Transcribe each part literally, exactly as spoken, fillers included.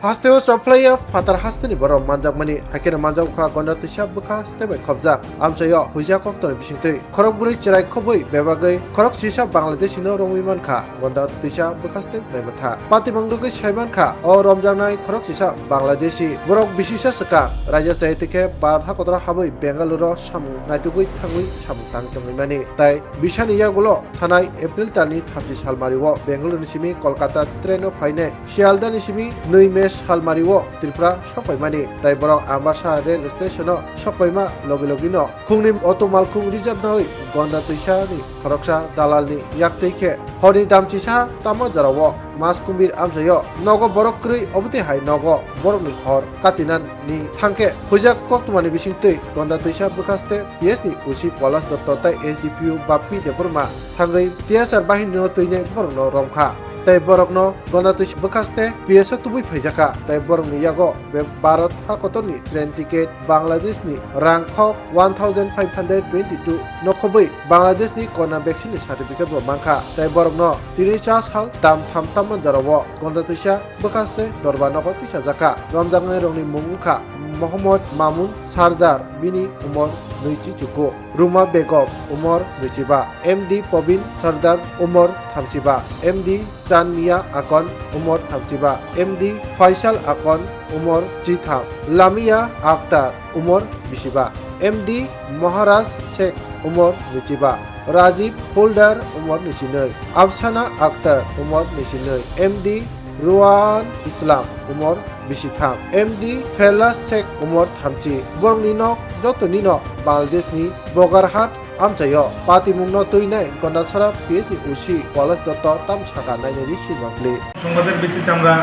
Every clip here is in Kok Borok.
Hasteo chophlaiya phatar hasteni borok manjakmani, haikhe manjak wngkha Gonda twisa bwkha step bai khopjak. Amchaio huija koktorni bisingtwi khorok bwrwi chwrai khobwi bebagwi khorok chisa Bangladeshino romwi mankha. Gonda twisa bwkha step naimatha. Patimung rwgwi saimankha, o romjaknai khorok chisa Bangladeshi. Borok bisisa swkang, raida chai twi khe Bharat hakotor habwi Bengaluru samung naitugwi thangwi samung tang tongwi mani. Tai bisani yagulo thanai April talni thamchi salmario Bengaluru ni simi Kolkata train o phainai Sialda ni simi nwi me salmario Tripura sokpaimani, tai borok Ambasa rail station o sokpaima logi logino khungni auto malkhung rijapnai Gonda twisani khoroksa dalalni yaktwi khe horni damchisa tamo jorao mas kumbir amchaio nogo borok kwrwi, obotwi hai nogo borokni hor katinani thangkhe huijak koktwmani bisingtwi Gonda twisa bwkhaste P S ni O C Polash Dotto tai S D P O Bappi Debbarma thangwi T S R bahinino twinai borokno romkha. Tai borokno Gonda twisa bwkhaste P S o tubui phaijakha. Tai borokni yago be Bharat hakotorni train ticket, Bangladeshni rang khok one thousand five hundred twenty-two no khobwi Bangladeshni corona vaccine ni certificate bo mankha. Tai borokno tini cha sal dam tham tamman jorao Gonda twisa bwkhaste dorba nogo tisajakha. Romjaknairokni mung wngkha Mohammad Mamun Sardar, bini umor nwichi chuku, Ruma Begum, umor nwichiba, M D Pobin Sardar, umor thamchiba, M D Chanmia Akon, umor thamchiba, M D Faisal Akon, umor chitham, Lamia Akhtar, umor bisiba, M D Maharaj Sheikh, umor nwichiba, Rajib Huldar, umor nwisinwi, Afsana Akhtar, umor nwisinwi, M D Ruan Islam, umor bisitham, M D Fela Sheikh, umor thamchi. Borokni nok jotonino Bangladeshni Bogarhat amchaio patimungno twinai Gondasara P S ni O C Polash Dotto tam saka nainani swi mangpli. সংবাদের ভিত্তিতে আমরা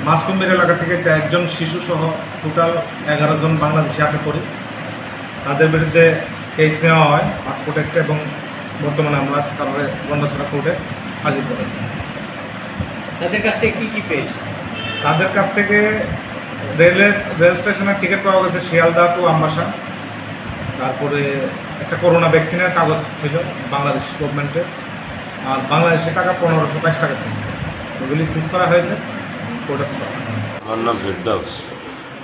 মাসকুম্বির এলাকা থেকে চারজন শিশু সহ টোটাল এগারো জন বাংলাদেশি আটক করি। তাদের বিরুদ্ধে কেস নেওয়া হয় পাসপোর্ট অ্যাক্ট এবং বর্তমানে আমরা তাদের গন্ডাছড়া কোর্টে হাজির করেছি। তাদের কাছ থেকে কি কি পেয়েছে? তাদের কাছ থেকে রেলের, রেল স্টেশনের টিকিট পাওয়া গেছে শিয়ালদা টু আমবাসা, তারপরে একটা করোনা ভ্যাকসিনের কাগজ ছিল বাংলাদেশ গভর্নমেন্টের, আর বাংলাদেশি টাকা পনেরোশো বাইশ টাকা ছিল। ওগুলি সিজ করা হয়েছে, কোর্টে পাঠানো হয়েছে। আমার নাম ফেরদাউস।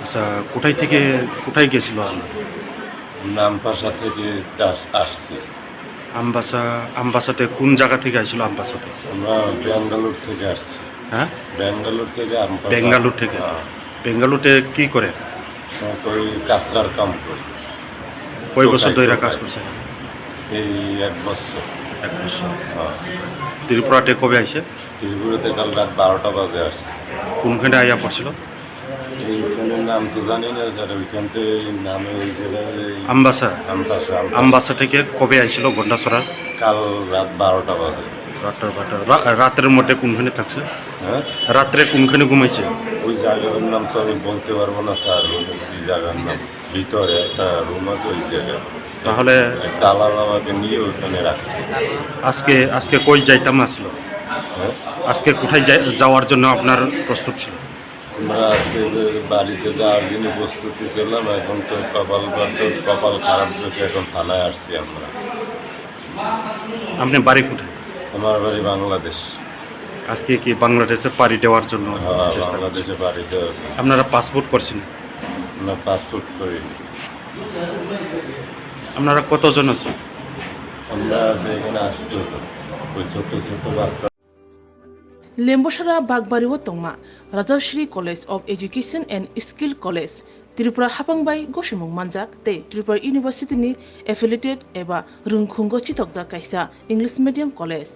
আচ্ছা, কোথায় থেকে কোথায় গেছিল আপনার? আমবাসা থেকে আস-, আসছি। আমবাসা, আমবাসাতে কোন জায়গা থেকে আইছিল আমবাসাতে? আমরা ব্যাঙ্গালোর থেকে আসছি। হ্যাঁ? ব্যাঙ্গালোর থেকে আমবাসা। ব্যাঙ্গালোর থেকে? হ্যাঁ। ব্যাঙ্গালোরে কি করে? ওই কাঁচরার কাম করি। কয় বছর টোকাই, ধরে কাজ টোকাই। করছে? এই এক বছর। এক বছর। হ্যাঁ। ত্রিপুরাতে কবে আইছে? ত্রিপুরাতে কাল রাত বারোটা বাজে আসছে। কোনখানে আইয়া পড়ছিল? এইখানে নাম তো জানি না স্যার, ওইখান থেকে এই নামে ওই জায়গায় এই আমবাসা? আমবাসা, আমবাসা। আমবাসা থেকে কবে আইছিল গন্ডাছড়া? কাল রাত বারোটা বাজে। রাতের বারোটা। রা-, রাতের মধ্যে কোনখানে থাকছে? হ্যাঁ? রাত্রে কোনখানে ঘুমাইছে? ওই জায়গার নাম তো আমি বলতে পারবো না স্যার, ওই কি জায়গার নাম। ভিতরে একটা রুম আছে ওই জায়গায়। তাহলে একটা আলাদা আমাকে নিয়ে ওইখানে রাখছে। আজকে, আজকে কই যাইতাম আসলো? হ্যাঁ? আজকে কোথায় যাই-, যাওয়ার জন্য আপনার প্রস্তুত ছিল? আমরা আজকে যে বাড়িতে যাওয়ার জন্য প্রস্তুতি ছিলাম, এখন তো কপাল, কপাল খারাপ হয়েছে, এখন থানায় আসছি আমরা। আপনি বাড়ি কোথায়? আমার বাড়ি বাংলাদেশ। আজকে কি বাংলাদেশে পাড়ি দেওয়ার জন্য হ্যাঁ, চেষ্টা করছেন? বাংলাদেশে পাড়ি দেওয়ার জন্য। আপনারা পাসপোর্ট করছেন? না, পাসপোর্ট করিনি। আপনারা কতজন আছেন? আমরা আছি এখানে আটজন। ওই ছোট ছোট বাচ্চা। Lembosara Bakbari o tongma Rajashri College of Education and Skill College, Tripura hapang bai gosimung manjak tei Tripura University ni affiliated eba rwngkhungo chitokjak kaisa English medium college.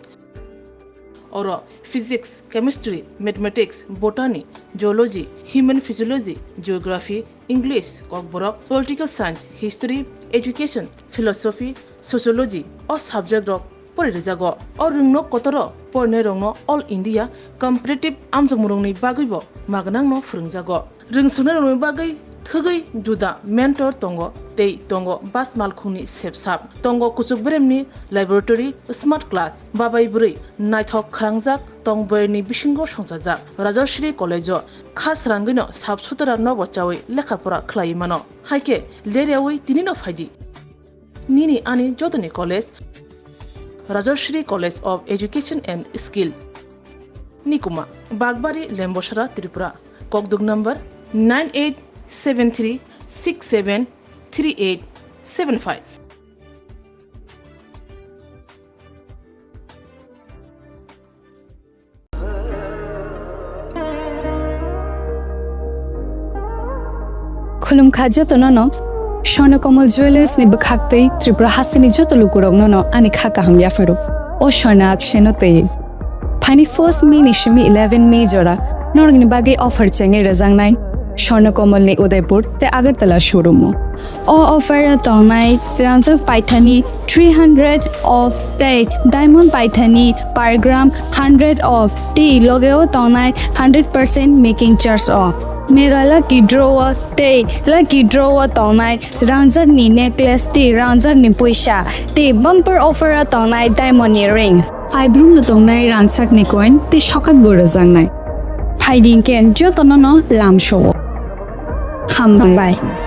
Oro Physics, Chemistry, Mathematics, Botany, Zoology, Human Physiology, Geography, English, Kokborok, Political Science, History, Education, Philosophy, Sociology o subject rok pori rijago. O rwngno kotoro porinairokno All India Competitive amjokmungrokni bagwibo magnangno phwrwngjago. Rwngsuknairokni bagwi thwgwi juda mentor tongo tei tongo bus malkhungni sepsap, tongo kuchuk beremni laboratory, smart class, babai bwrwi naithok khwrangjak tong bwrwini bisingo songchajak. Rajashri College-o kha srangwino sap sutara nobo chawi lekha pora khlaiwi mano, haikhe leryawi tinino phaidi. Nini ani jotoni college, Rajashri College of Education and Skill. Nikuma, Bagbari, Lembosra, Tripura. Kokduk number nine eight seven three six seven three eight seven five. Khulumkha jotono no, Swarna Kamal Jewellers ni bwkhak tei Tripura hasteni joto lukurokno no ani kha kaham yapharo. O Swarna Akshay no tei. Phaini first May ni simi eleven May jora norokni bagwi offer chengwi rwjaknai Swarna Kamal ni Udaipur tei Agartala showroom o. O offer o tongnai rangchak paithani three hundred of tei diamond paithani per gram hundred of tei loge o tongnai hundred percent making charge o. Mega lucky draw o tei lucky draw o tongnai rangchak ni necklace tei rangchak ni puisa tei bumper offer o tongnai diamond ni ring. Aibrum no tongnai rangchak ni coin tei sokat bo rwjaknai. Phaidi hwnkhe jotono no lamsao. Hambai.